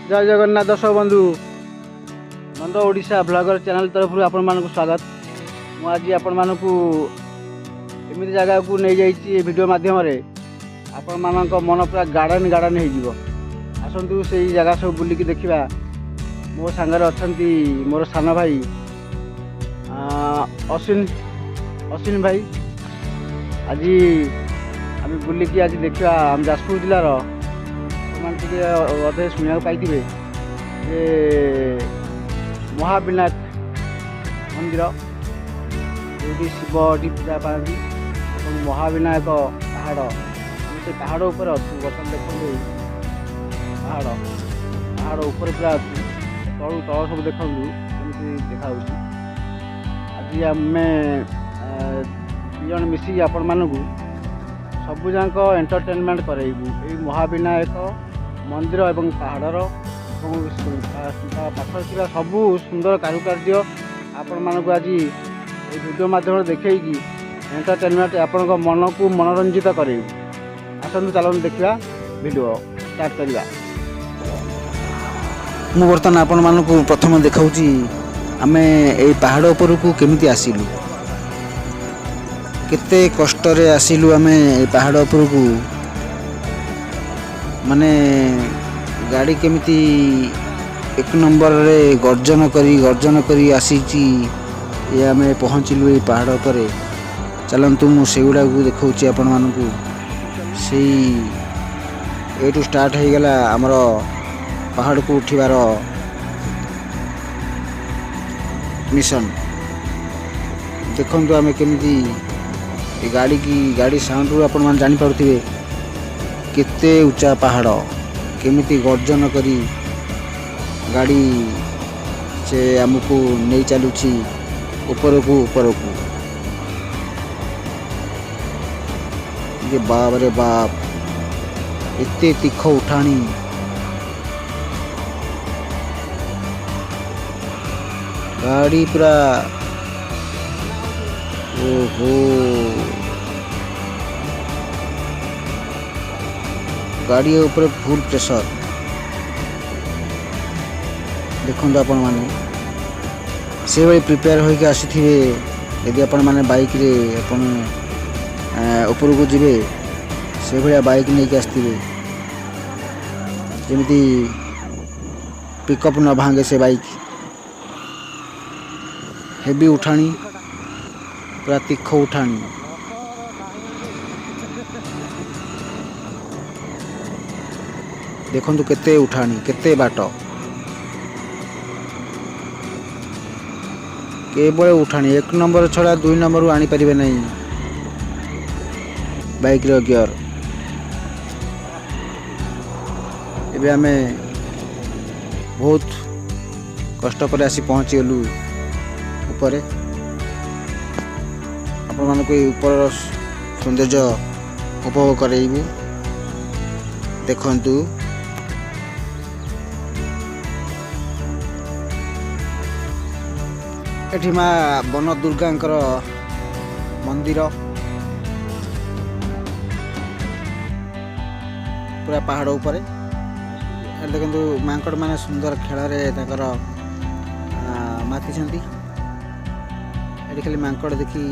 ଜୟ ଜଗନ୍ନାଥ ଦର୍ଶକ ବନ୍ଧୁ, Nanda Odisha blogger channel ତରଫରୁ ଆପଣମାନଙ୍କୁ ସ୍ୱାଗତ। ମୁଁ ଆଜି ଆପଣମାନଙ୍କୁ ଏମିତି ଜାଗାକୁ ନେଇଯାଇଛି ଏ ଭିଡ଼ିଓ ମାଧ୍ୟମରେ, ଆପଣମାନଙ୍କ ମନ ପୁରା ଗାର୍ଡ଼େନ୍ ଗାର୍ଡ଼େନ୍ ହେଇଯିବ। ଆସନ୍ତୁ, ସେଇ ଜାଗା ସବୁ ବୁଲିକି ଦେଖିବା। ମୋ ସାଙ୍ଗରେ ଅଛନ୍ତି ମୋର ସାନ ଭାଇ ଅଶ୍ୱିନ। ଅଶ୍ୱିନ ଭାଇ, ଆଜି ଆମେ ବୁଲିକି ଆଜି ଦେଖିବା ଆମ ଯାଜପୁର ଜିଲ୍ଲାର, ଆପଣମାନେ ଟିକେ ଅଧେ ଶୁଣିବାକୁ ପାଇଥିବେ ଯେ ମହାବିନାୟକ ମନ୍ଦିର, ଯେଉଁଠି ଶିବ ଏଠି ପୂଜା ପାଆନ୍ତି ଏବଂ ମହାବିନାୟକ ପାହାଡ଼। ଆମେ ସେ ପାହାଡ଼ ଉପରେ ଅଛୁ ବର୍ତ୍ତମାନ। ଦେଖନ୍ତୁ, ପାହାଡ଼ ପାହାଡ଼ ଉପରେ ପୁରା ଅଛୁ। ତଳୁ ତଳ ସବୁ ଦେଖନ୍ତୁ କେମିତି ଦେଖାହେଉଛି। ଆଜି ଆମେ ଦୁଇ ଜଣ ମିଶିକି ଆପଣମାନଙ୍କୁ ସବୁଯାକ ଏଣ୍ଟରଟେନମେଣ୍ଟ କରାଇବୁ ଏଇ ମହାବିନାୟକ ମନ୍ଦିର ଏବଂ ପାହାଡ଼ର ଏବଂ ତା ପାଖରେ ଥିବା ସବୁ ସୁନ୍ଦର କାରୁକାର୍ଯ୍ୟ ଆପଣମାନଙ୍କୁ ଆଜି ଏଇ ଭିଡ଼ିଓ ମାଧ୍ୟମରେ ଦେଖେଇକି ଏଣ୍ଟରଟେନମେଣ୍ଟ, ଆପଣଙ୍କ ମନକୁ ମନୋରଞ୍ଜିତ କରାଇବୁ। ଆସନ୍ତୁ, ଚାଲନ୍ତୁ ଦେଖିବା, ଭିଡ଼ିଓ ଷ୍ଟାର୍ଟ କରିବା। ମୁଁ ବର୍ତ୍ତମାନ ଆପଣମାନଙ୍କୁ ପ୍ରଥମେ ଦେଖାଉଛି ଆମେ ଏଇ ପାହାଡ଼ ଉପରକୁ କେମିତି ଆସିଲୁ, କେତେ କଷ୍ଟରେ ଆସିଲୁ ଆମେ ଏଇ ପାହାଡ଼ ଉପରକୁ। ମାନେ ଗାଡ଼ି କେମିତି ଏକ ନମ୍ବରରେ ଗର୍ଜନ କରି ଗର୍ଜନ କରି ଆସିଛି। ଏ ଆମେ ପହଞ୍ଚିଲୁ ଏଇ ପାହାଡ଼ ଉପରେ। ଚାଲନ୍ତୁ, ମୁଁ ସେଇଗୁଡ଼ାକୁ ଦେଖାଉଛି ଆପଣମାନଙ୍କୁ। ସେଇ ଏଇଠୁ ଷ୍ଟାର୍ଟ ହେଇଗଲା ଆମର ପାହାଡ଼କୁ ଉଠିବାର ମିଶନ। ଦେଖନ୍ତୁ ଆମେ କେମିତି ଏ ଗାଡ଼ିକି, ଗାଡ଼ି ସାଉଣ୍ଡରୁ ଆପଣମାନେ ଜାଣିପାରୁଥିବେ କେତେ ଉଚ୍ଚା ପାହାଡ଼, କେମିତି ଗର୍ଜନ କରି ଗାଡ଼ି ସେ ଆମକୁ ନେଇ ଚାଲୁଛି ଉପରକୁ ଉପରକୁ। ଯେ ବାପରେ ବାପ, ଏତେ ତୀଖ ଉଠାଣି। ଗାଡ଼ି ପୁରା, ଓହୋ, ଗାଡ଼ି ଉପରେ ଫୁଲ୍ ପ୍ରେସର। ଦେଖନ୍ତୁ, ଆପଣମାନେ ସେଇଭଳି ପ୍ରିପେୟାର ହୋଇକି ଆସିଥିବେ। ଯଦି ଆପଣମାନେ ବାଇକ୍ରେ ଆପଣ ଉପରକୁ ଯିବେ, ସେଇଭଳିଆ ବାଇକ୍ ନେଇକି ଆସିଥିବେ, ଯେମିତି ପିକଅପ୍ ନ ଭାଙ୍ଗେ ସେ ବାଇକ୍। ହେଭି ଉଠାଣି, ପୁରା ତୀଖ ଉଠାଣି। ଦେଖନ୍ତୁ କେତେ ଉଠାଣି, କେତେ ବାଟ, କେବଳ ଉଠାଣି। ଏକ ନମ୍ବର ଛଡ଼ା ଦୁଇ ନମ୍ବରରୁ ଆଣିପାରିବେ ନାହିଁ ବାଇକ୍ର ଗିଅର। ଏବେ ଆମେ ବହୁତ କଷ୍ଟ ପରେ ଆସି ପହଞ୍ଚିଗଲୁ ଉପରେ। ଆପଣମାନଙ୍କୁ ଏଇ ଉପରର ସୌନ୍ଦର୍ଯ୍ୟ ଉପଭୋଗ କରାଇବୁ। ଦେଖନ୍ତୁ, ଏଠି ମା ବନ ଦୁର୍ଗାଙ୍କର ମନ୍ଦିର ପୁରା ପାହାଡ଼ ଉପରେ। ଏଠି ଦେଖନ୍ତୁ, ମାଙ୍କଡ଼ ମାନେ ସୁନ୍ଦର ଖେଳରେ ତାଙ୍କର ମାତିଛନ୍ତି। ଏଠି ଖାଲି ମାଙ୍କଡ଼ ଦେଖି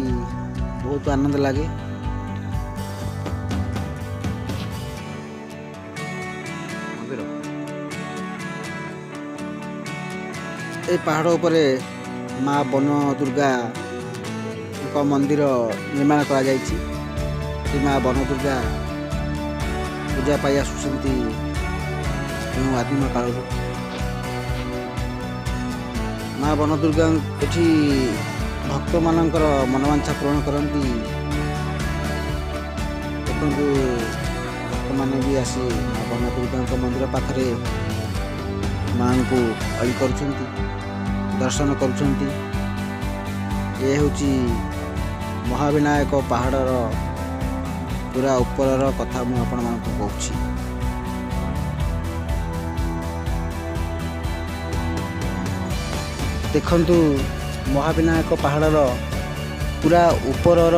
ବହୁତ ଆନନ୍ଦ ଲାଗେ। ମନ୍ଦିର। ଏଇ ପାହାଡ଼ ଉପରେ ମା ବନ ଦୁର୍ଗାଙ୍କ ମନ୍ଦିର ନିର୍ମାଣ କରାଯାଇଛି। ଏଠି ମା ବନ ଦୁର୍ଗା ପୂଜା ପାଇ ଆସୁଛନ୍ତି ଯେଉଁ ଆଦିମ କାଳରୁ। ମା ବନ ଦୁର୍ଗା ଏଠି ଭକ୍ତମାନଙ୍କର ମନବାଞ୍ଛା ପୂରଣ କରନ୍ତି। ଦେଖନ୍ତୁ, ଭକ୍ତମାନେ ବି ଆସି ମା ବନ ଦୁର୍ଗାଙ୍କ ମନ୍ଦିର ପାଖରେ ମାଙ୍କୁ ଅଳି କରୁଛନ୍ତି, ଦର୍ଶନ କରୁଛନ୍ତି। ଏ ହେଉଛି ମହାବିନାୟକ ପାହାଡ଼ର ପୁରା ଉପରର କଥା ମୁଁ ଆପଣମାନଙ୍କୁ କହୁଛି। ଦେଖନ୍ତୁ, ମହାବିନାୟକ ପାହାଡ଼ର ପୁରା ଉପରର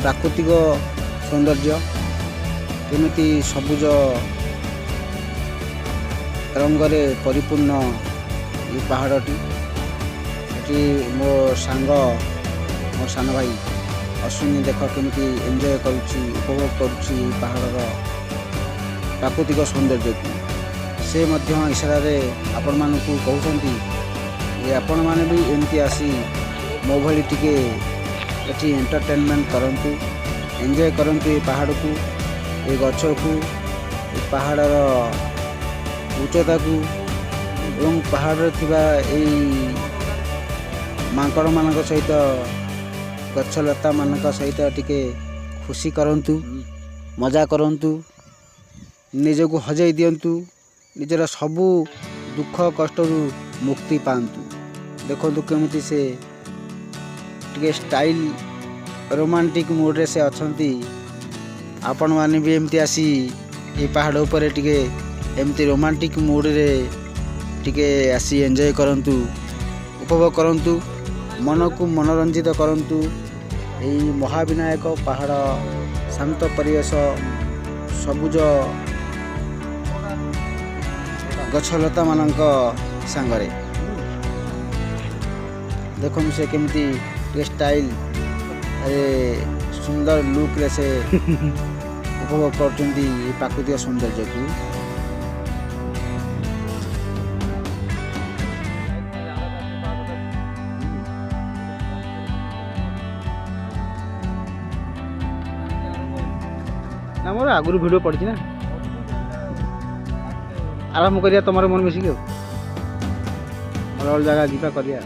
ପ୍ରାକୃତିକ ସୌନ୍ଦର୍ଯ୍ୟ କେମିତି ସବୁଜ। ରଙ୍ଗରେ ପରିପୂର୍ଣ୍ଣ ଏଇ ପାହାଡ଼ଟି। ଏଠି ମୋ ସାଙ୍ଗ, ମୋ ସାନ ଭାଇ ଅଶ୍ୱିନୀ ଦେଖ କେମିତି ଏନ୍ଜୟ କରୁଛି, ଉପଭୋଗ କରୁଛି ଏଇ ପାହାଡ଼ର ପ୍ରାକୃତିକ ସୌନ୍ଦର୍ଯ୍ୟକୁ। ସେ ମଧ୍ୟ ଇଶାରାରେ ଆପଣମାନଙ୍କୁ କହୁଛନ୍ତି ଯେ ଆପଣମାନେ ବି ଏମିତି ଆସି ମୋ ଭଳି ଟିକେ ଏଠି ଏଣ୍ଟରଟେନମେଣ୍ଟ କରନ୍ତୁ, ଏନ୍ଜୟ କରନ୍ତୁ ଏ ପାହାଡ଼କୁ, ଏ ଗଛକୁ, ଏ ପାହାଡ଼ର ଉଚ୍ଚତାକୁ ଏବଂ ପାହାଡ଼ରେ ଥିବା ଏଇ ମାଙ୍କଡ଼ମାନଙ୍କ ସହିତ, ଗଛଲତାମାନଙ୍କ ସହିତ ଟିକେ ଖୁସି କରନ୍ତୁ, ମଜା କରନ୍ତୁ, ନିଜକୁ ହଜେଇ ଦିଅନ୍ତୁ, ନିଜର ସବୁ ଦୁଃଖ କଷ୍ଟରୁ ମୁକ୍ତି ପାଆନ୍ତୁ। ଦେଖନ୍ତୁ କେମିତି ସେ ଟିକେ ଷ୍ଟାଇଲ୍ ରୋମାଣ୍ଟିକ୍ ମୁଡ଼ରେ ସେ ଅଛନ୍ତି। ଆପଣମାନେ ବି ଏମିତି ଆସି ଏ ପାହାଡ଼ ଉପରେ ଟିକେ ଏମିତି ରୋମାଣ୍ଟିକ୍ ମୁଡ଼ରେ ଟିକେ ଆସି ଏନ୍ଜୟ କରନ୍ତୁ, ଉପଭୋଗ କରନ୍ତୁ, ମନକୁ ମନୋରଞ୍ଜିତ କରନ୍ତୁ। ଏଇ ମହାବିନାୟକ ପାହାଡ଼, ଶାନ୍ତ ପରିବେଶ, ସବୁଜ ଗଛଲତାମାନଙ୍କ ସାଙ୍ଗରେ ଦେଖନ୍ତୁ ସେ କେମିତି ଟିକେ ଷ୍ଟାଇଲ୍ ସୁନ୍ଦର ଲୁକ୍ରେ ସେ ଉପଭୋଗ କରୁଛନ୍ତି ଏ ପ୍ରାକୃତିକ ସୌନ୍ଦର୍ଯ୍ୟକୁ। ନା, ମୋର ଆଗରୁ ଭିଡ଼ିଓ ପଡ଼ିଛି ନା। ଆରମ୍ଭ କରିବା ତମର ମୋର ମିଶିକି, ଆଉ ଭଲ ଭଲ ଜାଗା ଯିବା କରିବା।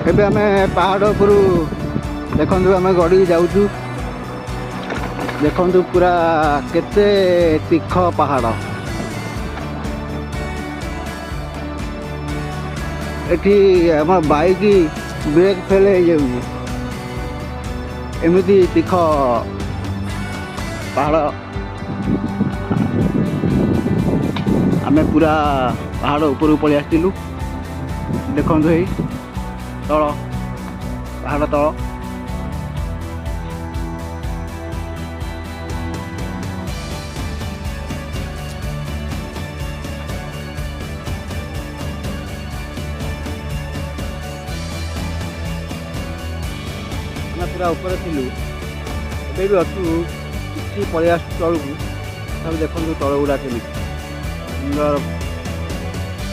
ଏବେ ଆମେ ପାହାଡ଼ ଉପରୁ ଦେଖନ୍ତୁ ଆମେ ଗଡ଼ିକି ଯାଉଛୁ। ଦେଖନ୍ତୁ ପୁରା କେତେ ତୀଖ ପାହାଡ଼। ଏଠି ଆମ ବାଇକ୍ ବ୍ରେକ୍ ଫେଲ୍ ହେଇଯାଉଛି, ଏମିତି ତୀଖ ପାହାଡ଼। ଆମେ ପୁରା ପାହାଡ଼ ଉପରକୁ ପଳେଇ ଆସିଥିଲୁ। ଦେଖନ୍ତୁ ଏଇ ତଳ ପାହାଡ଼ ତଳ। ଆମେ ପୁରା ଉପରେ ଥିଲୁ, ଏବେ ବି ଅଛୁ, କିଛି ପଳେଇ ଆସୁଛୁ ତଳକୁ। ତଥାପି ଦେଖନ୍ତୁ ତଳ ଗୁଡ଼ା କେମିତି ସୁନ୍ଦର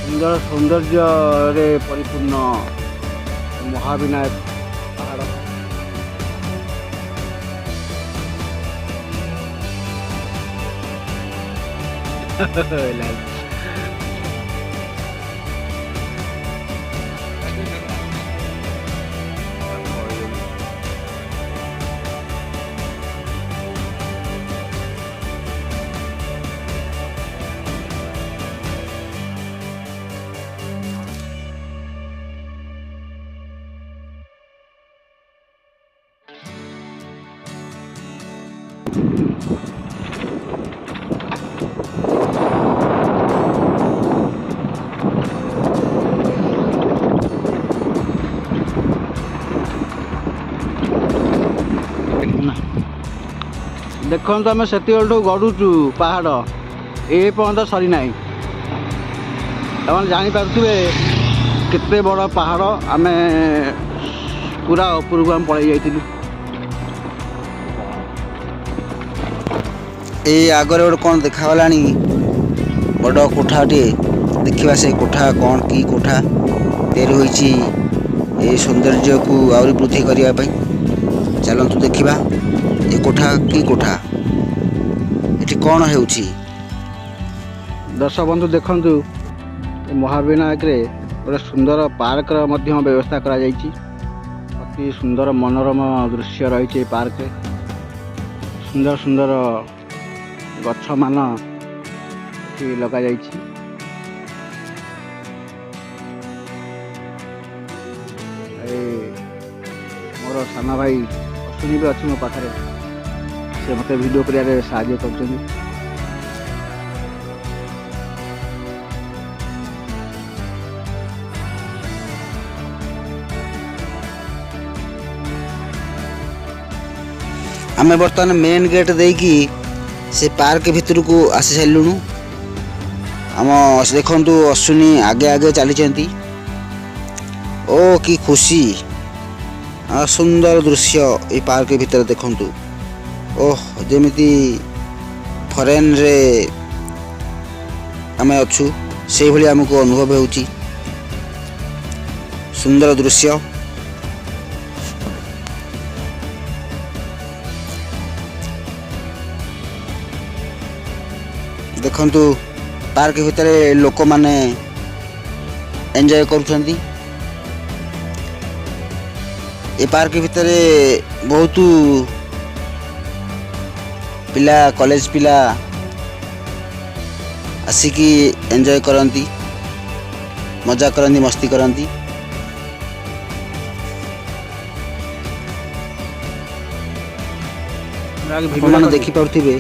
ସୁନ୍ଦର ସୌନ୍ଦର୍ଯ୍ୟରେ ପରିପୂର୍ଣ୍ଣ ମହାବିନାୟକ ପାହାଡ଼। ଦେଖନ୍ତୁ ଆମେ ସେତିକିବେଳଠୁ ଗଡ଼ୁଛୁ ପାହାଡ଼, ଏ ପର୍ଯ୍ୟନ୍ତ ସରିନାହିଁ। ଆପଣ ଜାଣିପାରୁଥିବେ କେତେ ବଡ଼ ପାହାଡ଼। ଆମେ ପୁରା ଉପରକୁ ଆମେ ପଳେଇ ଯାଇଥିଲୁ। ଏଇ ଆଗରେ ଗୋଟେ କ'ଣ ଦେଖାଗଲାଣି ବଡ଼ କୋଠାଟିଏ। ଦେଖିବା ସେ କୋଠା କ'ଣ, କି କୋଠା ତିଆରି ହୋଇଛି ଏଇ ସୌନ୍ଦର୍ଯ୍ୟକୁ ଆହୁରି ବୃଦ୍ଧି କରିବା ପାଇଁ। ଚାଲନ୍ତୁ ଦେଖିବା ଏ କୋଠା କି କୋଠା, ଏଠି କ'ଣ ହେଉଛି। ଦର୍ଶକ ବନ୍ଧୁ ଦେଖନ୍ତୁ, ଏ ମହାବିନାୟକରେ ଗୋଟେ ସୁନ୍ଦର ପାର୍କର ମଧ୍ୟ ବ୍ୟବସ୍ଥା କରାଯାଇଛି। ଅତି ସୁନ୍ଦର ମନୋରମ ଦୃଶ୍ୟ ରହିଛି ଏ ପାର୍କରେ। ସୁନ୍ଦର ସୁନ୍ଦର ଗଛମାନ ଏଠି ଲଗାଯାଇଛି। ଏ ମୋର ସାନ ଭାଇ ଅଶ୍ୱିନୀ ବି ଅଛି ମୋ ପାଖରେ, ସେ ମୋତେ ଭିଡ଼ିଓ କରିବାରେ ସାହାଯ୍ୟ କରୁଛନ୍ତି। ଆମେ ବର୍ତ୍ତମାନ ମେନ୍ ଗେଟ୍ ଦେଇକି ସେ ପାର୍କ ଭିତରକୁ ଆସି ସାରିଲୁଣୁ। ଆମ ଦେଖନ୍ତୁ, ଅଶ୍ୱିନୀ ଆଗେ ଆଗେ ଚାଲିଛନ୍ତି। ଓ କି ଖୁସି ଆଉ ସୁନ୍ଦର ଦୃଶ୍ୟ ଏଇ ପାର୍କ ଭିତରେ ଦେଖନ୍ତୁ। ଓହ, ଯେମିତି ଫରେନରେ ଆମେ ଅଛୁ, ସେଇଭଳି ଆମକୁ ଅନୁଭବ ହେଉଛି। ସୁନ୍ଦର ଦୃଶ୍ୟ। ଦେଖନ୍ତୁ, ପାର୍କ ଭିତରେ ଲୋକମାନେ ଏନ୍ଜୟ କରୁଛନ୍ତି। ଏ ପାର୍କ ଭିତରେ ବହୁତ ପିଲା, କଲେଜ ପିଲା ଆସିକି ଏନ୍ଜୟ କରନ୍ତି, ମଜା କରନ୍ତି, ମସ୍ତି କରନ୍ତି। ଆପଣମାନେ ଦେଖିପାରୁଥିବେ,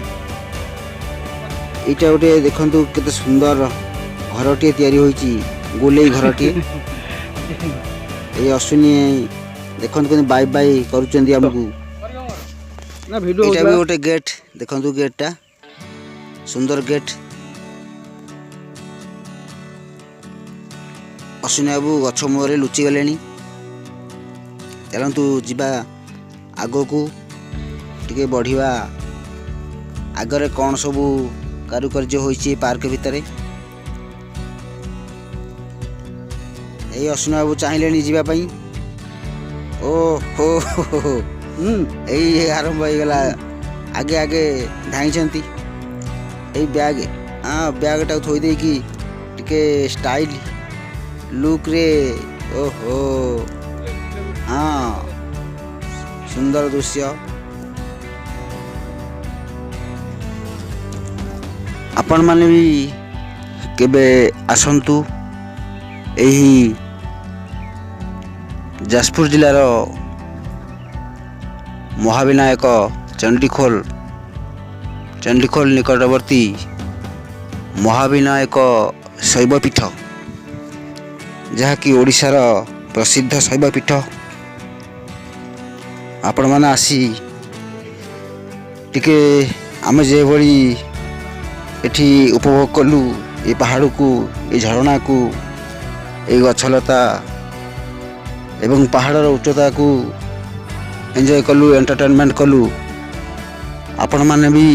ଏଇଟା ଗୋଟେ ଦେଖନ୍ତୁ, କେତେ ସୁନ୍ଦର ଘରଟିଏ ତିଆରି ହୋଇଛି, ଗୋଲେଇ ଘରଟିଏ। ଏଇ ଅଶ୍ୱିନୀ ଦେଖନ୍ତୁ କେମିତି ବାଇ ବାଇ କରୁଛନ୍ତି ଆମକୁ। ନା, ଭିଡ଼ିଓ। ଏଇଟା ବି ଗୋଟେ ଗେଟ୍। ଦେଖନ୍ତୁ ଗେଟ୍ଟା, ସୁନ୍ଦର ଗେଟ୍। ଅଶ୍ୱିନୀ ବାବୁ ଗଛ ମୂଳରେ ଲୁଚି ଗଲେଣି। ଚାଲନ୍ତୁ ଯିବା ଆଗକୁ ଟିକେ ବଢ଼ିବା। ଆଗରେ କ'ଣ ସବୁ କାରୁକାର୍ଯ୍ୟ ହୋଇଛି ଏ ପାର୍କ ଭିତରେ। ଏଇ ଅଶ୍ୱିନୀ ବାବୁ ଚାହିଁଲେଣି ଯିବା ପାଇଁ। ଓ ହୋ ହୋ ହୋ। ଏଇ ଆରମ୍ଭ ହେଇଗଲା। ଆଗେ ଆଗେ ଧାଇଁଛନ୍ତି। ଏଇ ବ୍ୟାଗ୍, ହଁ, ବ୍ୟାଗ୍ଟାକୁ ଥୋଇ ଦେଇକି ଟିକେ ଷ୍ଟାଇଲ ଲୁକ୍ରେ। ଓହୋ, ହଁ, ସୁନ୍ଦର ଦୃଶ୍ୟ। ଆପଣମାନେ ବି କେବେ ଆସନ୍ତୁ ଏହି ଯାଜପୁର ଜିଲ୍ଲାର ମହାବିନାୟକ ଚଣ୍ଡିଖୋଲ, ଚଣ୍ଡିଖୋଲ ନିକଟବର୍ତ୍ତୀ ମହାବିନାୟକ ଶୈବପୀଠ, ଯାହାକି ଓଡ଼ିଶାର ପ୍ରସିଦ୍ଧ ଶୈବପୀଠ। ଆପଣମାନେ ଆସି ଟିକେ ଆମେ ଯେଭଳି ଏଠି ଉପଭୋଗ କଲୁ, ଏ ପାହାଡ଼କୁ, ଏ ଝରଣାକୁ, ଏଇ ଗଛଲତା ଏବଂ ପାହାଡ଼ର ଉଚ୍ଚତାକୁ ଏନ୍ଜୟ କଲୁ, ଏଣ୍ଟରଟେନମେଣ୍ଟ କଲୁ, ଆପଣମାନେ ବି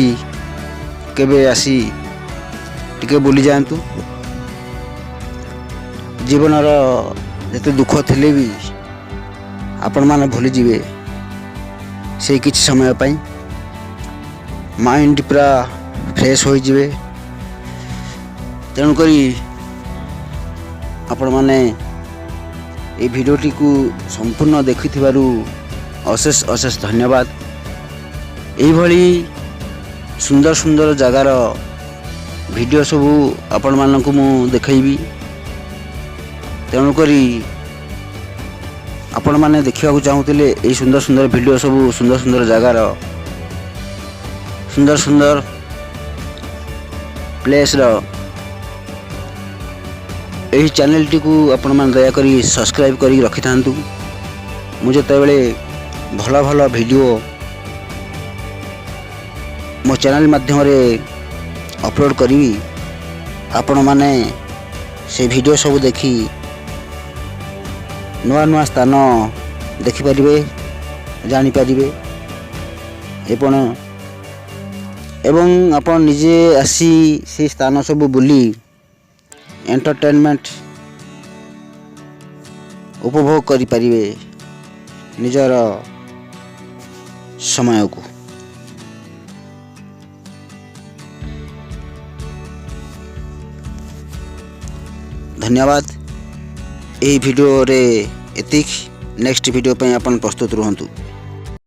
କେବେ ଆସି ଟିକେ ବୁଲି ଯାଆନ୍ତୁ। ଜୀବନର ଯେତେ ଦୁଃଖ ଥିଲେ ବି ଆପଣମାନେ ଭୁଲିଯିବେ ସେଇ କିଛି ସମୟ ପାଇଁ। ମାଇଣ୍ଡ ପୁରା ଫ୍ରେଶ୍ ହୋଇଯିବେ। ତେଣୁକରି ଆପଣମାନେ ଏଇ ଭିଡ଼ିଓଟିକୁ ସମ୍ପୂର୍ଣ୍ଣ ଦେଖିଥିବାରୁ ଅଶେଷ ଅଶେଷ ଧନ୍ୟବାଦ। ଏଇଭଳି ସୁନ୍ଦର ସୁନ୍ଦର ଜାଗାର ଭିଡ଼ିଓ ସବୁ ଆପଣମାନଙ୍କୁ ମୁଁ ଦେଖେଇବି। ତେଣୁକରି ଆପଣମାନେ ଦେଖିବାକୁ ଚାହୁଁଥିଲେ ଏଇ ସୁନ୍ଦର ସୁନ୍ଦର ଭିଡ଼ିଓ ସବୁ, ସୁନ୍ଦର ସୁନ୍ଦର ଜାଗାର, ସୁନ୍ଦର ସୁନ୍ଦର ପ୍ଲେସ୍ର, ଏହି ଚ୍ୟାନେଲଟିକୁ ଆପଣମାନେ ଦୟାକରି ସବସ୍କ୍ରାଇବ୍ କରିକି ରଖିଥାନ୍ତୁ। ମୁଁ ଯେତେବେଳେ ଭଲ ଭଲ ଭିଡ଼ିଓ ମୋ ଚ୍ୟାନେଲ ମାଧ୍ୟମରେ ଅପଲୋଡ଼ କରିବି, ଆପଣମାନେ ସେ ଭିଡ଼ିଓ ସବୁ ଦେଖି ନୂଆ ନୂଆ ସ୍ଥାନ ଦେଖିପାରିବେ, ଜାଣିପାରିବେ ଏବଂ ଆପଣ ନିଜେ ଆସି ସେ ସ୍ଥାନ ସବୁ ବୁଲି ଏଣ୍ଟରଟେନମେଣ୍ଟ ଉପଭୋଗ କରିପାରିବେ ନିଜର ସମୟକୁ। ଧନ୍ୟବାଦ। ଏହି ଭିଡ଼ିଓରେ ଏତିକି। ନେକ୍ସଟ ଭିଡ଼ିଓ ପାଇଁ ଆପଣ ପ୍ରସ୍ତୁତ ରୁହନ୍ତୁ।